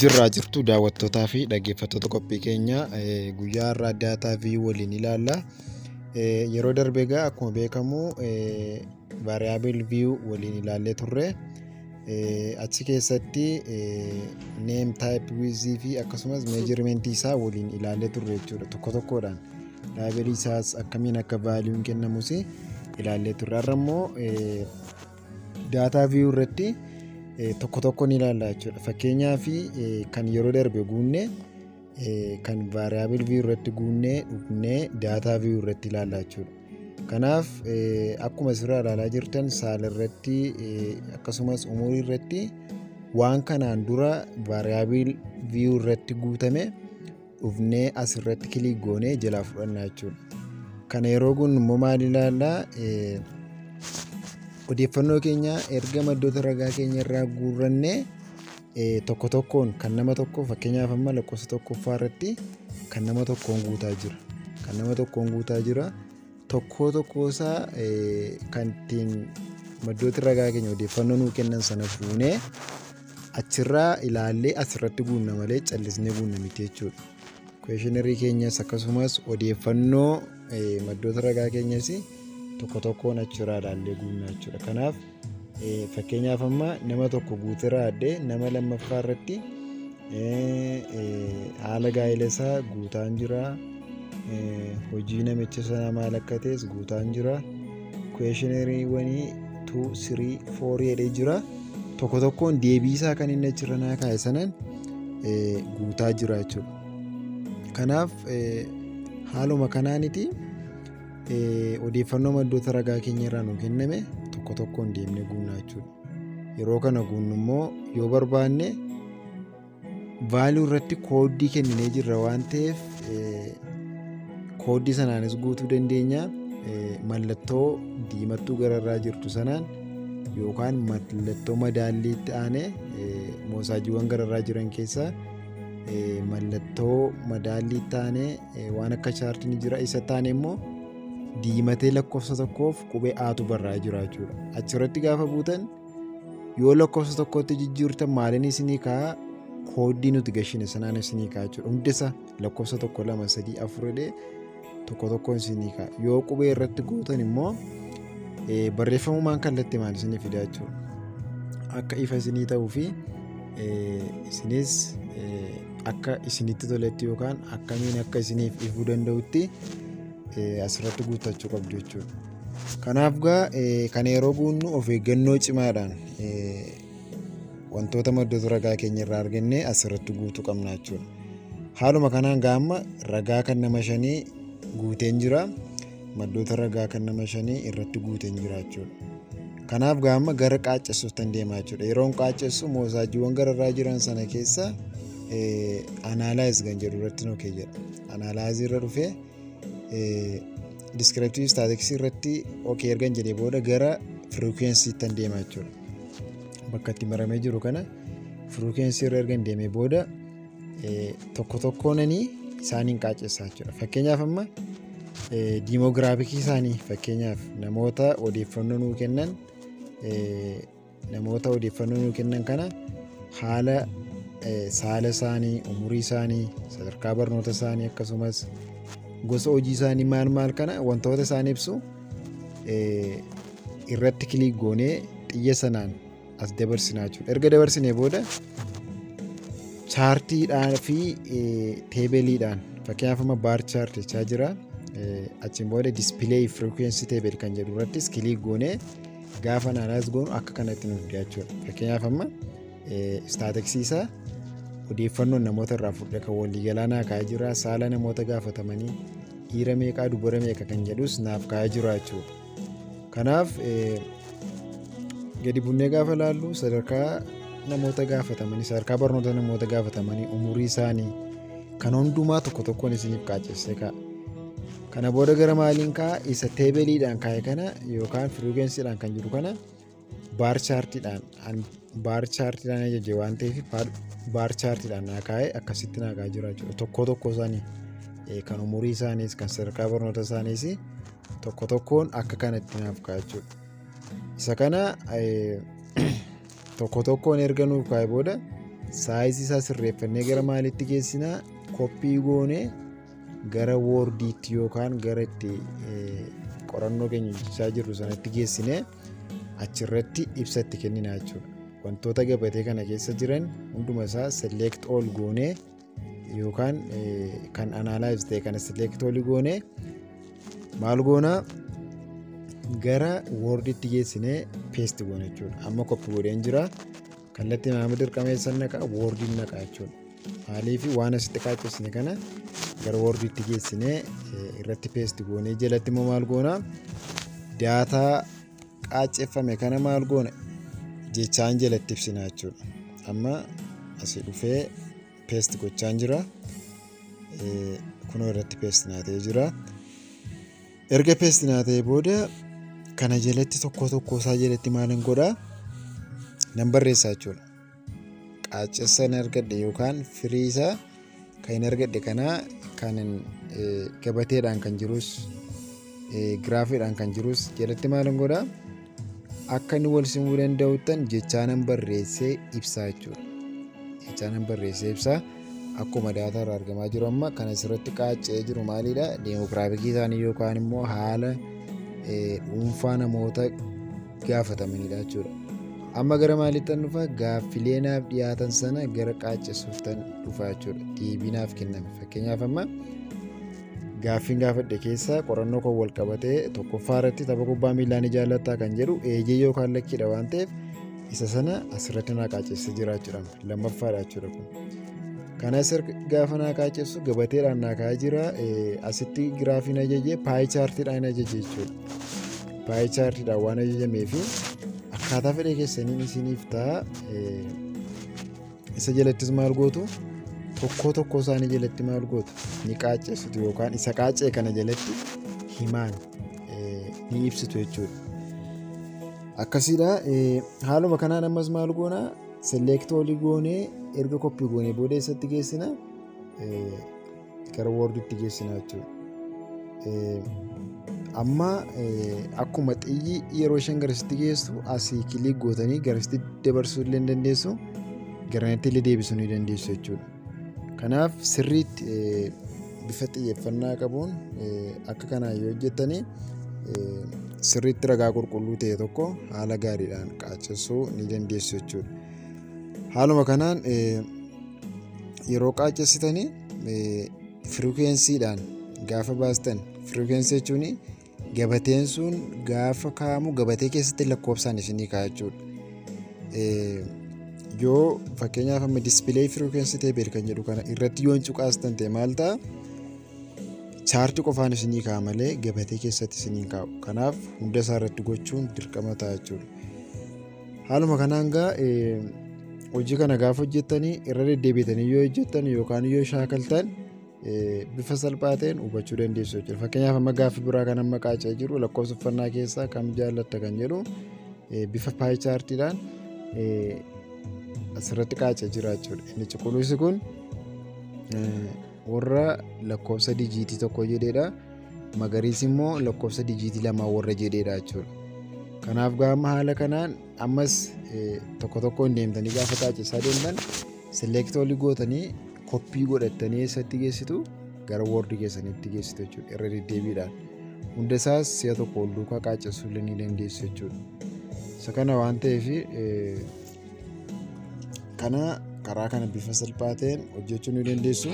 Jirraa jirtu daawwattootaa fi dhaggeeffattoota qophii keenya guyyaa har'aa data view waliin ilaalla. Yeroo darbe egaa akkuma beekamu variable view waliin ilaallee turre. Achi keessatti name, type, width fi akkasumas measurement isaa waliin ilaallee turre jechuudha, tokko tokkodhaan. Labelii isaas akkamiin akka valueun kennamus ilaallee turre. Har'a immoo data view irratti tokko tokko ni ilaalla jechuudha. Fakkeenyaaf, kan yeroo darbe guunne, kan variable view irratti guunnee dhufnee data view irratti ilaalla jechuudha. Kanaaf akkuma asirraa ilaalaa jirtan, saala irratti akkasumas umurii irratti waan kanaan dura variable view irratti guutame dhufnee asirratti click goonee jalaa fudhanna jechuudha. Kana yeroo guunnu immoo maal ilaallaa? Odeeffannoo keenya erga maddoota ragaa keenya irraa guurrannee tokko tokkoon kan nama tokko, fakkeenyaaf amma lakkoofsa tokkoffaa irratti kan nama tokkoon guutaa jira. Kan nama tokkoon guutaa jira. Tokkoo tokkoo isaa kan ittiin maddooti ragaa keenya odeeffannoo nuu kennan sana fuunee achirraa ilaallee asirratti guunna malee callisnee guunna miti jechuudha. Questionnaire keenyas akkasumas odeeffannoo maddoota ragaa keenyas tokko tokkoon achirraa ilaallee guunna jechuudha. Kanaaf fakkeenyaaf amma nama tokko guuteera addee, nama lammaffaa irratti haala gaa'ela isaa guutaan jira. Hojii namicha sanaa maal akka ta'es guutaan jira. Questionnairewwanii 2, 3, 4 jedhee jira. Tokko tokkoon deebii isaa kan inni achirra naa kaa'e sanaan guutaa jira jechuudha. Kanaaf haaluma kanaaniti odeeffannoo maddoota ragaa keenya irraa nuu kenname tokko tokkoon deemnee guunnaa jechuudha. Yeroo kana guunnu immoo yoo barbaanne value irratti codeii kenninee jirra waan ta'eef codeii sanaanis guutuu dandeenya. Mallattoo diimattuu gararraa jirtu sanaan yookaan mallattoo madaalliitti aanee moosaajiiwwan gararraa jiran keessaa mallattoo madaalliitti aanee waan akka chartii ni jira. Isa taane immoo diimatee lakkoofsa tokkoof qubee aatu barraa'ee jira jechuudha. Achirratti gaafa buutan, yoo lakkoofsa tokkotti jijjiirtan maaliin isinii ka'a? Codeii nuti gashine sanaan isinii ka'a jechuudha. Hundisa lakkoofsa tokko, lama, sadii, afur jedhee tokko tokkoon isinii ka'a. Yoo qubee irratti gootan immoo barreeffamumaan kallattii maal isinii fida jechuudha. Akka ifa isinii ta'uu fi isinis akka isinitti toletti yookaan akkamiin akka isiniif ifuu danda'utti asirratti guuttachuu qabdu jechuudha. Kanaaf gaa kana yeroo guunnu of eeggannoo cimaadhaan wantoota maddoota ragaa keenya irraa arganne asirratti guutuu qabna jechuudha. Haaluma kanaan gaamma ragaa kan nama shanii guuteen jira. Maddoota ragaa kan nama shanii irratti guuteen jira jechuudha. Kanaaf gaamma gara qaaccessuuf deemaa jechuudha. Yeroon qaaccessu moosaajiiwwan gararraa jiran sana keessa analyze kan jedhu irratti nokee jedha. Analyze irra dhufee descriptive statistics irratti okay ergan jedhee booda gara frequency deemaa jechuudha. Bakka itti maramee jiru kana frequency irra ergan deemee booda tokko tokkoonanii isaaniin qaaccessaa jechuudha. Fakkeenyaaf amma demographicii isaanii, fakkeenyaaf namoota odeeffannoo nuu kennan kana haala saala isaanii, umurii isaanii, sadarkaa barnoota isaanii, akkasumas gosa hojii isaanii maal maal kana wantoota isaan ibsu irratti click goonee xiyya sanaan as dabarsinaa jechuudha. Erga dabarsinee booda chartiidhaan fi tableiidhaan, fakkeenyaaf amma bar chart jechaa jira. Achiin booda display frequency table kan jedhu irrattis click goonee gaafa analyze goonu akka kanatti nuuf jechuudha. Fakkeenyaaf amma statisticsii isaa odeeffannoon namoota irraa fudhe kan waliigalaa naa kaa'ee jira. Saala namoota gaafatamanii, dhiira meeqaa, dubara meeqa kan jedhus naaf kaa'ee jira jechuudha. Kanaaf gadi bunnee gaafa laallu sadarkaa namoota gaafatamanii, sadarkaa barnoota namoota gaafatamanii, umurii isaanii kan hundumaa tokko tokkoon isiniif qaaccessee kaa'a. Kana booda gara maaliin kaa'a? Isa tableiidhaan kaa'e kana yookaan frequencydhaan kan jiru kana bar chartiidhaan ajaje waan ta'eef bar chartiidhaan naa kaa'e, akkasitti naa kaa'ee jira jechuudha. Tokko tokko isaanii kan umurii isaaniis kan sadarkaa barnoota isaaniis tokko tokkoon akka kanatti naaf kaa'a jechuudha. Isa kana tokko tokkoon erga nuuf kaa'e booda Saayizii isaa sirreeffannee gara maalitti geessinaa? Koppii goonee gara woordiitti yookaan gara itti qorannoo keenya hojjechaa jirru sanatti geessinee achirratti ibsa itti kennina jechuudha. Wantoota gabatee kana keessa jiran hunduma isaa select all goonee yookaan kan analyze ta'e kana select all goonee maal goonaa gara woordiitti geessinee paste goona jechuudha. Amma koppii godheen jira. Kallattii maama dirqameessan naqa woordiin naqa jechuudha. Maaliif waan asitti qaaccessine kana gara woordiitti geessinee irratti paste goonee jalatti immoo maal goonaa daataa qaacceffame kana maal goona jechaan jalatti ibsina jechuudha. Amma asii dhufee paste gochaan jira. Kunoo irratti paste naa ta'ee jira. Erga paste naa ta'ee booda kana jalatti tokko tokko isaa jalatti maalin godhaa nan barreessaa jechuudha. Qaaccessa hin argadhe yookaan firii isaa kan hin argadhe kana kan gabateedhaan kan jirus giraafiidhaan kan jirus jalatti maalin godhaa akka inni wal simuu danda'uttan jechaa nan barreessee ibsaa jechuudha. Jechaa nan barreessee ibsaa akkuma daataa irraa argamaa jiru amma kan asirratti qaaccee jiru maalidha? Deemogiraafikii isaanii yookaan immoo haala dhuunfaa namoota gaafatamanidha jechuudha. Amma gara maaliittan dhufa? Gaaffilee naaf dhiyaatan sana gara qaaccessuuftan dhufa jechuudha. Deebii naaf kenname. Fakkeenyaaf amma gaaffiin gaafadhe keessaa qorannoo kan wal qabatee tokkoffaa irratti tapha kubbaa miilaa ni jaallattaa kan jedhu eeyyee yookaan lakkiidha waan ta'eef isa sana asirratti naa qaaccessee jira jechuudha. Lammaffaadha jechuudha kun. Kanas gaafa naa qaaccessu gabateedhaan naa kaa'ee jira. Asitti giraafiin ajajee pie chartiidhaan ajaje jechuudha. Pie chartiidhaan waan ajajamee fi akkaataa fedhee keessaniin isiniif ta'a. Isa jalattis maal gootu? Tokkoo tokkoo isaanii jalatti maal gootu? Ni qaaccessitu yookaan isa qaaccee kana jalatti himaan ni ibsitu jechuudha. Akkasiidha. Haaluma kanaan ammas maal goona? Select all goonee erga koppii goonee booda eessatti geessina? Gara woordiitti geessina jechuudha. Amma akkuma xiyyi yeroo isheen garasitti geessu asii click gootanii garasitti dabarsuu illee ni dandeessu, garanatti illee deebisuu ni dandeessu jechuudha. Kanaaf sirriitti bifa xiyyeeffannaa qabuun akka kanaan yoo hojjettanii sirriitti ragaa qulqulluu ta'e tokko haala gaariidhaan qaaccessuu ni dandeessu jechuudha. Haaluma kanaan yeroo qaaccessitanii frequencydhaan gaafa baastan, frequency jechuun gabateen sun gaafa kaa'amu gabatee keessatti lakkoofsaan isinii kaa'a jechuudha. Yoo fakkeenyaaf amma display frequency table kan jedhu kana irratti yoo cuqaastan ta'e maal ta'a? Chaartii qofaan isinii kaa'a malee gabatee keessatti isinii kaa'u. Kanaaf hunda isaa irratti gochuun dirqama ta'a jechuudha. Haaluma kanaan gaa hojii kana gaafa hojjettanii irra deddeebiitanii yoo hojjettan yookaan yoo shaakaltan bifa salphaa ta'een hubachuu dandeessu jechuudha. Fakkeenyaaf amma gaaffii biraa kan amma qaacee jiru lakkoofsa uffannaa keessaa kam jaallatta kan jedhu bifa pie chartiidhaan asirratti qaacee jira jechuudha. Inni cuquliisi kun warra lakkoofsa dijiitii tokko jedheedha. Magariisi immoo lakkoofsa dijiitii lamaa warra jedheedha jechuudha. Kanaaf gaama haala kanaan ammas tokko tokkoon deemtanii gaafa qaacessaa deemtan select all gootanii koppii godhattanii eessatti geessitu? Gara woordii keessanitti geessitu jechuudha irra deddeebiidhaan. Hunda isaas si'a tokko ol duukaa qaacessuu illee ni dandeessu jechuudha. Isa kana waan ta'eef kana karaa kana bifa salphaa ta'een hojjechuu ni dandeessu.